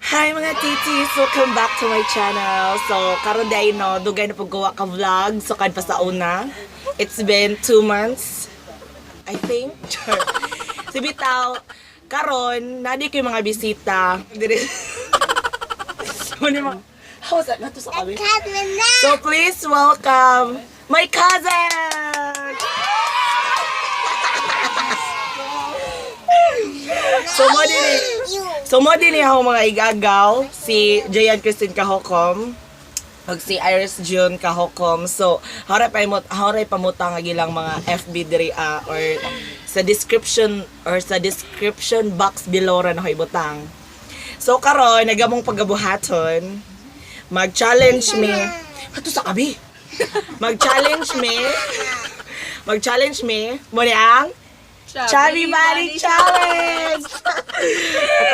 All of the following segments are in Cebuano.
Hi, mga titis! Welcome back to my channel. So, karon day no, dugay na paggawa ka vlog. So, kad pa sa una. It's been 2 months, I think. Char. Si bitaw, karon, nadi ko yung mga bisita. Dire. Ano yung mga. How was that? Nato sa kami. So, please welcome my cousin! So, mo din So mo din ako mga igagaw si Jayan Christine Kahokom ug si Iris June Kahokom. So, haray pamuta nga gilang mga FB diri ah, or sa description box below ra na ko ibutang. So karon nagamong pagabuhaton, mag-challenge me. Ato sa kabi. Mag-challenge me. Mag-challenge me. Mo ni ang Chubby Bunny Challenge!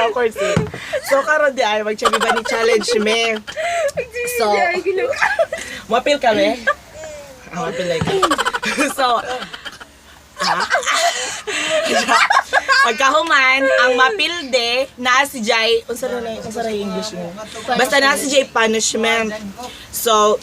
Awkward siya. So, karon di ay, mag-Chubby Bunny Challenge me. So, mapil kami? Ah, mapil like. So, ah? Pagkahuman, ang mapilde na si Jai, unsa ra yung English mo? Basta na si Jai punishment. So,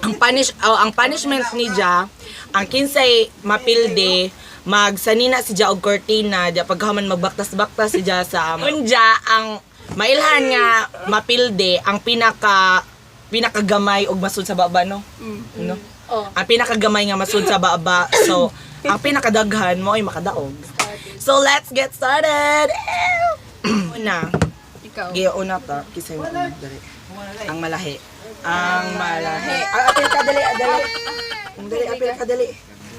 ang punishment ni Ja, ang kinsay mapilde, magsanina si Ja og cortina, ja pagkahuman magbaktas-baktas si Ja sa unja ang mailhan nga mapilde ang pinakagamay og masud sa baba, no? No. Oh. Ang pinakagamay nga masud sa baba. So, ang pinakadaghan mo ay makadaog. So, let's get started. Una. Ikaw. Giyo una ta, kisay mo una, dali. Ang malahi. Ang malahi. Ah, apil ka dali, ah, dali. Ang dali, apil ka dali.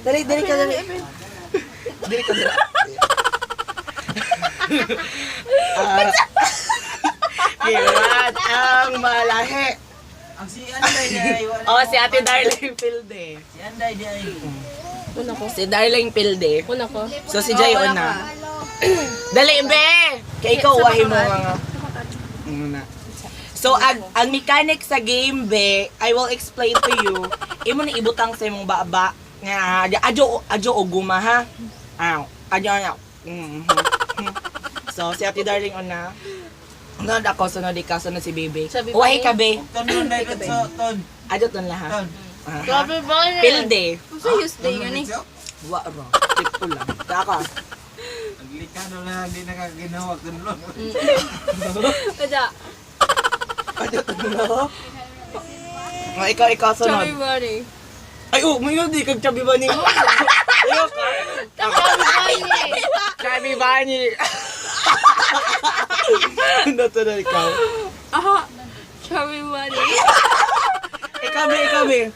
Dali, dali ka dali. Dali ka dali. Ah. Giwan ang malahi. Ang si Anday di ay wala. Oh, si Ate Darling Pilde. Si Anday di ay. Una ko. Si Darling Pilde. Una ko. So si Jay una. Dali be. Kay ikaw wahi mo mga. Una. So ang mechanic sa game be, I will explain to you. Imo ni ibutang sa imong baba nga adyo adyo og guma ha. Aw, adyo aw. So si Ate Darling una. Sunod ako, sunod ikaw, sunod si Bebe. Sabi Wahi pa ka be. Ton nun dai so ton. Adyo ton laha. Ton. Aha. Chubby Bunny. Pilde. Unsa use day yun eh? Wa ra. Tip ko lang. Taka. Anglikano lang di nakaginawa ton lo. Kada. Adyo ton laha. Nga ikaw ikaw sunod. Chubby Bunny. Ay, oh, may di kag Chubby Bunny. Ayok ka. Chubby Bunny. Chubby Bunny. Nato na ikaw. Aha. Chubby Bunny. Ikaw be, ikaw be.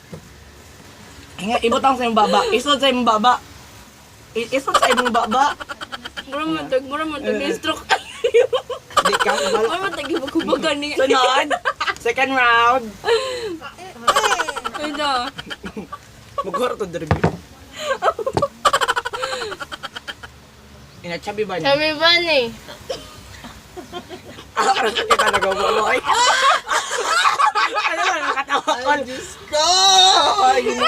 Nga, ibutang sa imong baba. Isod sa imong baba. Isod sa imong baba. Mura man tag stroke. Di ka. Mura man tag hibag-hubagan ni. Sunod. Second round. Kada. Magkoro to derby. Ina Chubby Bunny. Chubby Bunny. Ah, aras kita nagawa ay. Ano ba nakatawa ko? Diyos ko! Ay, no.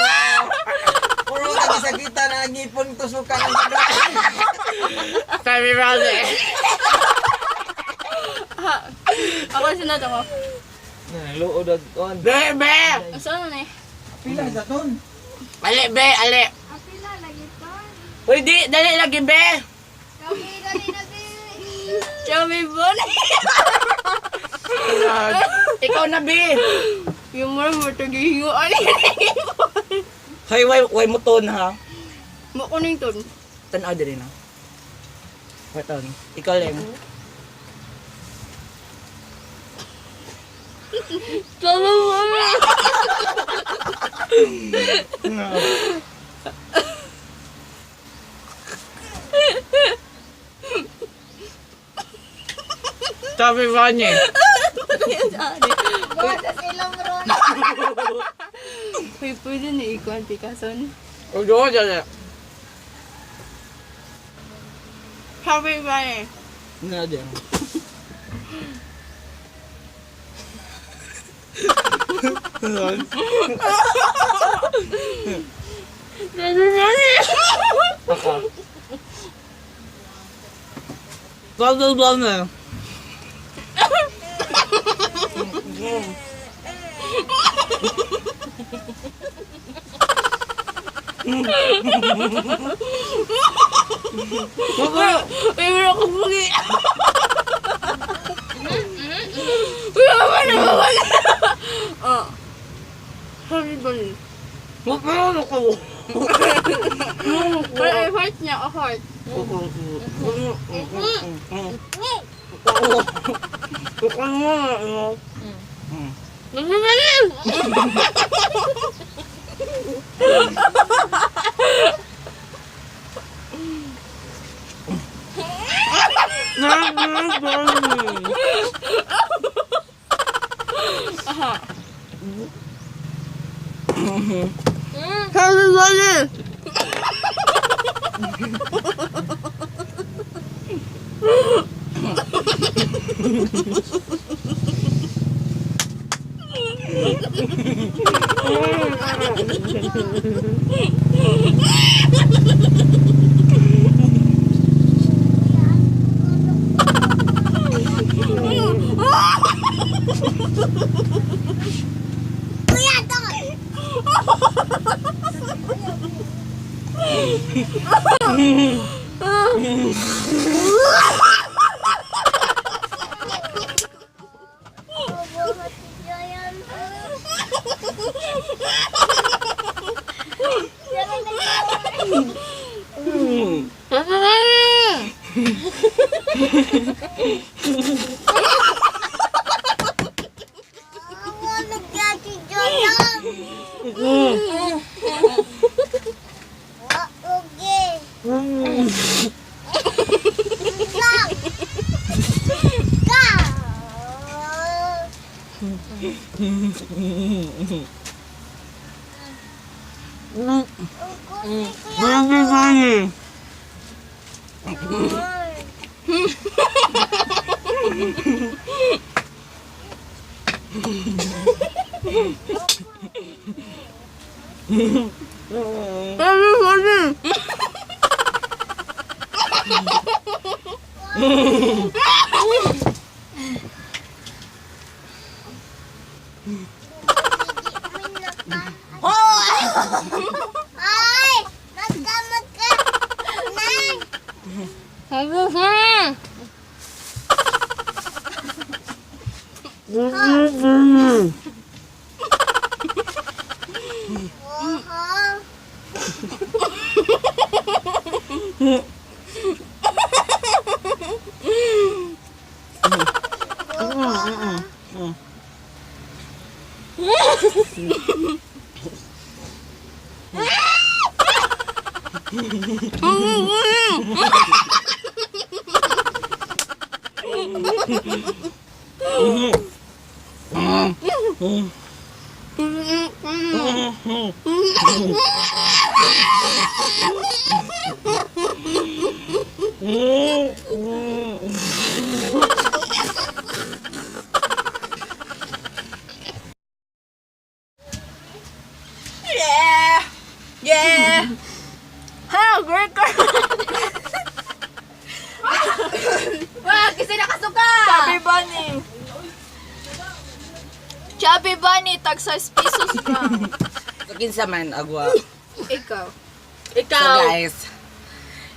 Puro ka sakita na ang ngipon tusukan ang sagat. Chubby Bunny. Aha. Ako sunod ako. Naluod og ton. Bebe! Asa na eh? Pila sa ton? Ale, be, ale. Uy, di, dali lagi, be. Chubby Bunny. Ikaw na, be. Yung mura man tag hihinguan. Hoy, way mo ton, ha? Mo kuning ton. Tanaw diri na. Way ton. Ikaw lang. Chubby Bunny. Chubby Bunny. Uy, pwede na ikuan pikason. Udo, dali. Chubby Bunny. Na din. Ako. Sorry, Bunny. Ay, wala ko bugi. Wala ba na wala? Oh. Sorry, Bunny. Wala ko. Pero ay heart niya, oh heart. Sorry, Bunny. Sorry, Bunny. Ay! Magka, magka! Nang! Sorry, Bunny. Oho! Yeah! Yeah! Ha, worker! Wah, kasi nakasuka! Chubby Bunny! Chubby Bunny, tag 6 pesos na. Kinsa man agwa. Ikaw. So Ikaw. guys,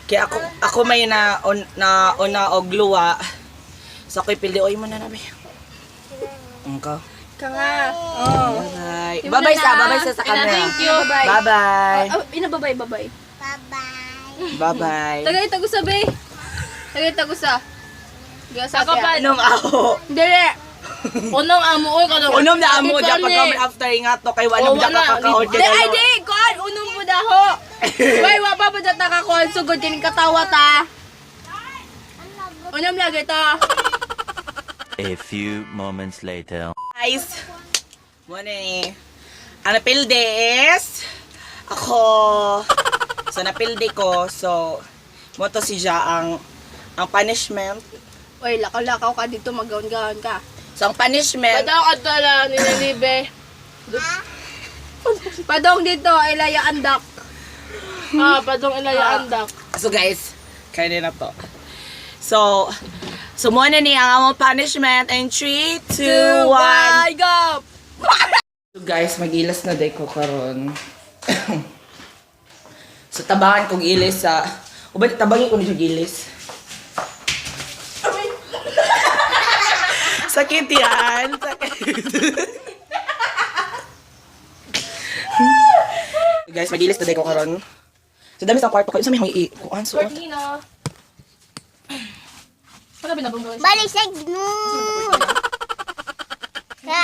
kaya ako may na on, na una og luwa. So ako'y pili oy mo na nabi. Angko. Ka nga. Oh. Bye. Bye-bye sa, bye-bye sa camera. Thank you. Bye-bye. Bye-bye. Oh, ina, bye-bye, bye-bye. Bye-bye! Bye-bye. Tagay tagusa, be. Tagay tagusa. Gasa Ako pa. Unom ako. Dili. Unong amo oy kadong. Unom na amo diya pag kami after nga to kay wala Oh, mo diya wala. kakakaon Di, ay, di! Kuan, unong po daho. Way, wa pa po dyan nakakuan. Sugod, kining katawa ta. Unong lagi ta. A few moments later. Guys, mo ni ang napilde is ako. So napilde ko. So mo to si Ja ang punishment. Uy, lakaw-lakaw ka dito, magaon-gaon ka. So ang punishment Badaw ka tala ninalibe. Padong dito, Ilaya Andak. Ah, padong Ilaya Andak. So guys, kaya na to. So muna ni ang among punishment in 3, 2, 1. Go! So guys, magilas na day ko karon. So tabangan kong ilis sa uban tabangin ko ni siya gilis. Sakit yan. Sakit. Guys, magilis na day ko karon. So dami sa kwarto ko. Sa may hangi kuan so. Cortina. Wala binabong Balik sa gnu. Ha?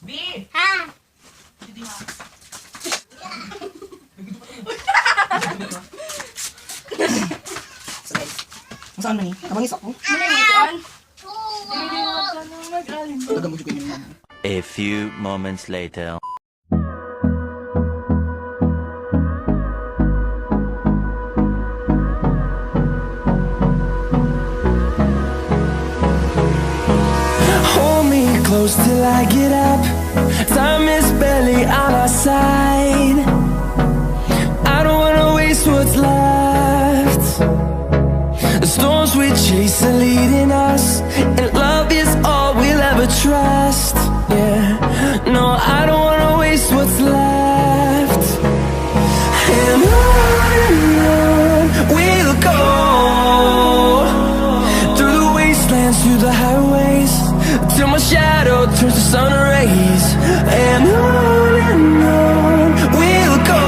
B. Ha? So guys, ang saan man ni? Tabangin sa ako. Tagang mo jud ma'am. A few moments later. Hold me close till I get up. Time is barely on our side. I don't wanna waste what's left. The storms we chase are leading us, and love is all we'll ever trust. Yeah, no, I don't wanna waste what's left. And on we'll go through the wastelands, through the highways, till my shadow turns to sun rays. And on we'll go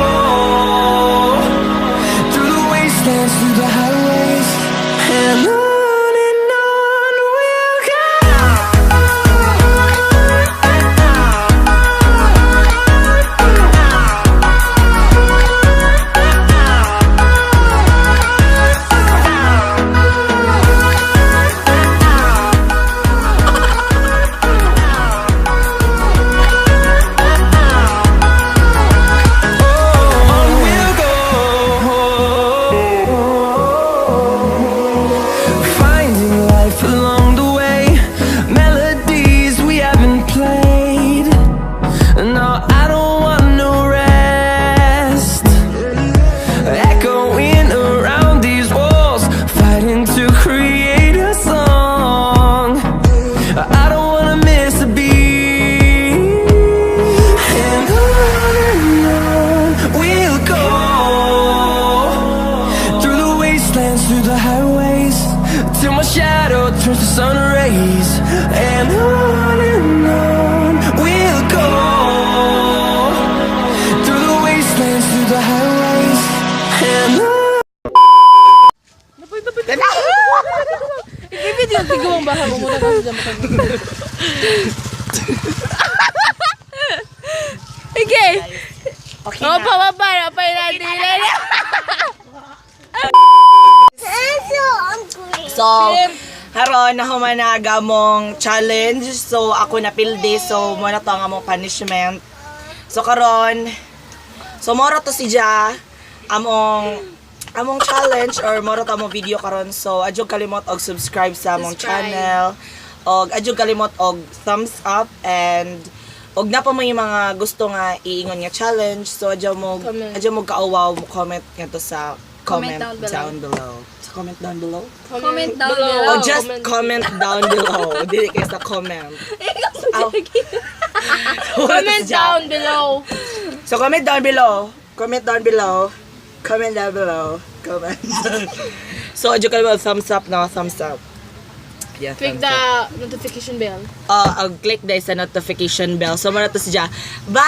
through the wastelands, through the highways, and on we'll go. On we'll go, finding life along the way, melodies we haven't played. No, I don't want no rest. Echoing around these walls, fighting to create a song. I don't wanna miss a beat. And on we'll go through the wastelands, through the highways, till my shadow turns to sun rays. And on we'll go through the wastelands, through the highways, and on. Ibibidyo, tigawang baha mo muna kasi dyan. Okay. Okay Oh, na. pababa na, pa natin. So hungry. So, haron na humanaga mong challenge. So, ako napildi. So, muna to ang among punishment. So, karon so, moro to si Ja. Among challenge or moro to among video karon. So, adyo kalimot og subscribe sa among Subscribe. channel. Og adyo kalimot og thumbs up and og na pa mo yung mga gusto nga iingon nga challenge. So, Comment. adyo mo kauwaw mo comment ngadto sa comment, Comment down below. down below. Sa comment down below? Comment down below. Or just comment down below. Dili kayo sa comment. Ow. Comment down below. So comment down below. Comment down below. Comment down below. Comment. So adyo kayo thumbs up na thumbs up. Yeah, Click thumbs up. the notification bell. Oh, I'll click dahil sa notification bell. So muna to si Ja. Bye!